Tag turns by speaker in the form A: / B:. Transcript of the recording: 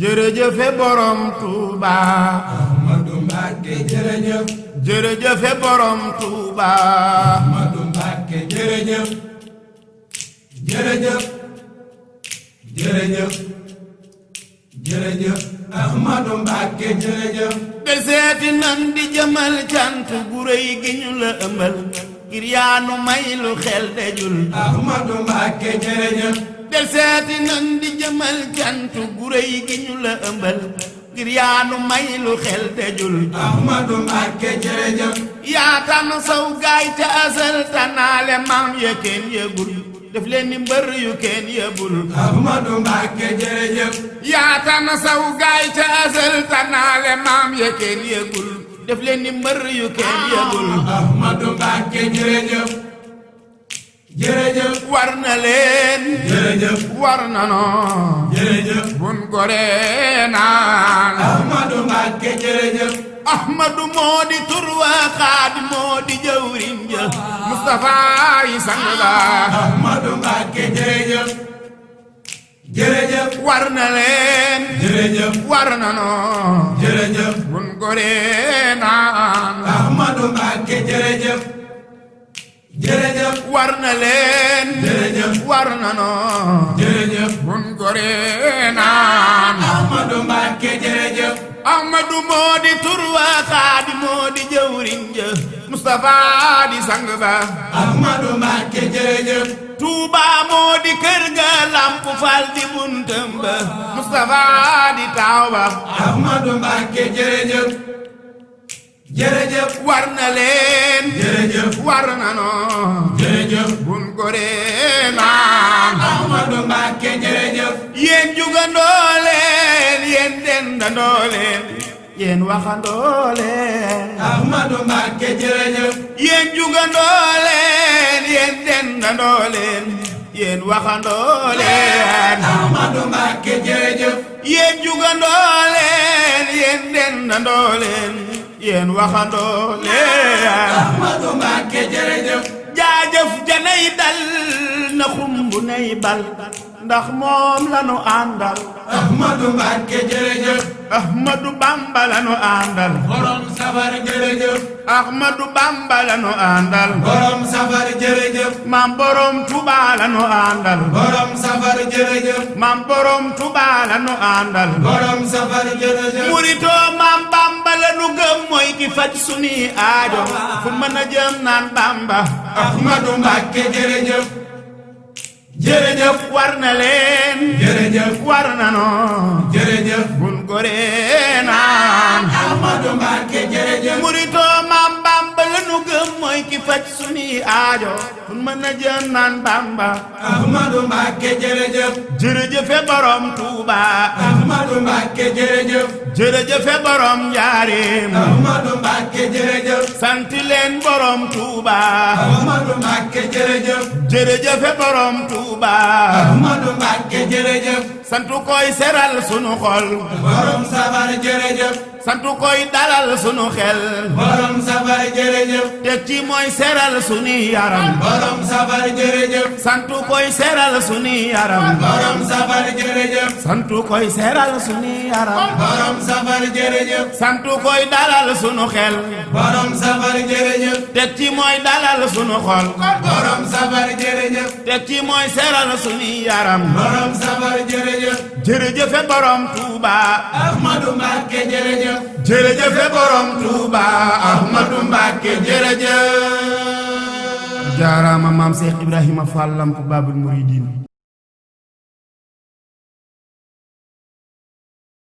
A: jërëjëfe borom Touba
B: Ahmadou Mbacké jërëjëf
A: jërëjëfe borom Touba
B: Ahmadou Mbacké jërëjëf jërëjëf jërëjëf jërëjëf Ahmadou Mbacké jërëjëf
A: del seeti nan di jëmal cant gu rëy gi ñu la ëmbal ngir yaanu may lu xel dejul
B: Ahmadou Mbacké jërëjëf
A: del seeti nan di jëmal cant gu rëy gi ñu la ëmbal ngir yaanu may lu xel dejul
B: Ahmadou Mbacké jërëjëf
A: yaa tànn saw gaay te asal tànnaale maam ya kenn yëgul def leen ni mbër yu kenn yëbul
B: Ahmadou Mbacké jërëjëf
A: yaa tànn saw gaay te asal tànnaale maam ya kenn yëgul def leen ni mbër yu kenn yëbul
B: Ahmadou Mbacké jërëjëf jërëjëf
A: war na leen
B: jërëjëf
A: war na noo
B: jërëjëf
A: bun goree naan
B: Ahmadou Mbacké jërëjëf
A: Ahmadu moo di turwa Xaadim moo di jëwriñ ja Mustafa yi sang la
B: Ahmadou Mbacké jërëjëf jërëjëf
A: war na leen
B: jërëjëf
A: war na noo
B: jërëjëf
A: bun goree naan
B: Ahmadou Mbacké jërëjëf jërëjëf
A: war na leen
B: jërëjëf
A: war na noo
B: jërëjëf
A: bun goree naan
B: Ahmadou Mbacké jërëjëf
A: Ahmadu moo di turwa Xaadim moo di jëwriñ ja Mustafa di sang ba
B: Ahmadou Mbacké jërëjëf
A: Tuuba moo di kër ga Lamp Fall di buntam ba Mustafa di taaw ba
B: Ahmadou Mbacké jërëjëf jërëjëf
A: war na leen
B: jërëjëf
A: war na noo
B: jërëjëf
A: bun goree naan
B: Ahmadou Mbacké jërëjëf
A: yéen jugandoo leen yéen dendandoo leen yéen waxandoo leen
B: Ahmadou Mbacké jërëjëf
A: yéen jugandoo leen yéen dendandoo leen yéen waxandoo leen
B: Ahmadou Mbacké jërëjëf
A: yéen jugandoo leen yéen dendandoo leen yéen waxandoo leen
B: Ahmadou Mbacké jërëjëf
A: jaajëf janay dal na xumbu nay bal ndax moom lanu àndal
B: Ahmadou Mbacké jërëjëf
A: Ahmadu Bamba lanu àndal
B: borom safar jërëjëf
A: Ahmadu Bamba lanu àndal
B: borom safar jërëjëf
A: maam borom Tuuba lanu àndal
B: borom safar jërëjëf
A: maam borom Tuuba lanu àndal
B: borom safar jërëjëf
A: muritoo maam Bamba lanu gëm mooy ki faj suni aajo fu mën a jëm naan Bamba
B: Ahmadou Mbacké jërëjëf jërëjëf
A: war na leen
B: jërëjëf
A: war na noo
B: jërëjëf
A: bun goree naan
B: Ahmadou Mbacké jërëjëf
A: muritoo maam Bamba lanu gëm mooy ki faj suni aajo fu mën a jëm naan Bamba
B: Ahmadou Mbacké jërëjëf
A: jërëjëfe borom Tuuba
B: Ahmadou Mbacké jërëjëf
A: jërëjëfe borom Njaaréem
B: Ahmadou Mbacké jërëjëf
A: sant leen borom Tuuba
B: Ahmadou Mbacké jërëjëf
A: jërëjëfe borom Tuuba
B: Ahmadou Mbacké jërëjëf
A: santu koy seral sunu xol
B: borom safar jërëjëf
A: santu koy dalal sunu xel
B: borom safar jërëjëf
A: teg ci mooy seral sunu yaram
B: borom safar jërëjëf
A: santu koy seral sunu yaram
B: borom safar jërëjëf
A: santu koy seral sunu yaram
B: borom safar jërëjëf
A: santu koy dalal sunu xel
B: borom safar jërëjëf
A: teg ci mooy dalal sunu xol
B: borom safar jërëjëf
A: teg ci mooy seral sunu yaram
B: borom safar jërëjëf
A: jërëjëfe borom Tuuba
B: Ahmadou Mbacké jërëjëf
A: jërëjëfe borom Tuuba Ahmadou Mbacké jërëjëf jaaraama maam Cheikh Ibrahima Fall Lamp Babul Mouridine